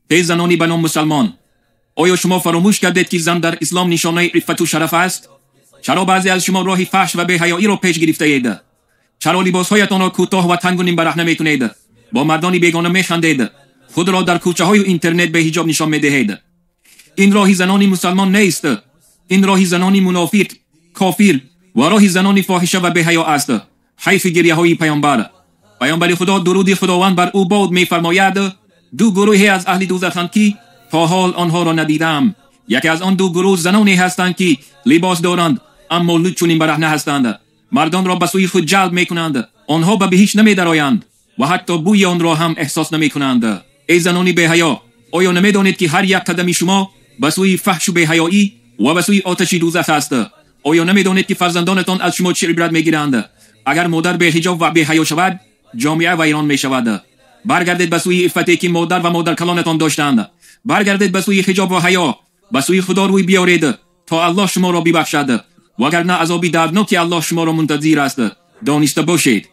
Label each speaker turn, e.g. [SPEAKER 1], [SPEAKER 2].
[SPEAKER 1] Эй занони ба ном мусалмон, оё шумо фаромӯш кардед, ки зан дар ислом нишонаи иффату шараф аст? Чаро баъзе аз шумо роҳи фаҳш ва беҳаёиро пеш гирифтаед? Чаро либосҳоятонро кӯтоҳ ва тангу нимбараҳна мекунед? Бо мардони бегона механдед, худро дар кӯчаҳою интернет беҳиҷоб нишон медиҳед. Ин роҳи занони мусалмон нест. Ин роҳи занони мунофиқ, кофир ва роҳи занони фоҳиша ва беҳаё аст. Ҳайфи гиряҳои паёмбар. Паёмбари Худо, дуруди Худованд бар ӯ бод, мефармояд: ду гурӯҳе аз аҳли дӯзаханд, ки то ҳол онҳоро надидам. Яке аз он ду гурӯҳ заноне ҳастанд, ки либос доранд, аммо лучу нимбараҳна ҳастанд, мардонро ба сӯи худ ҷалб мекунанд. Онҳо ба биҳишт намедароянд ва ҳатто бӯи онро ҳам эҳсос намекунанд. Эй занони беҳаё, оё намедонед, ки ҳар як қадами шумо ба сӯи фаҳшу беҳаёӣ ва ба сӯи оташи дӯзах аст? Оё намедонед, ки фарзандонатон аз шумо чӣ ибрат мегиранд? Агар модар беҳиҷоб ва беҳаё шавад, ҷомеа вайрон мешавад. Баргардед ба сӯи иффате, ки модар ва модаркалонатон доштанд. Баргардед ба сӯи ҳиҷоб ва ҳаё, ба сӯи Худо рӯй биёред, то Аллоҳ шуморо бибахшад, вагарна азоби дардноки Аллоҳ шуморо мунтазир аст. Дониста бошед.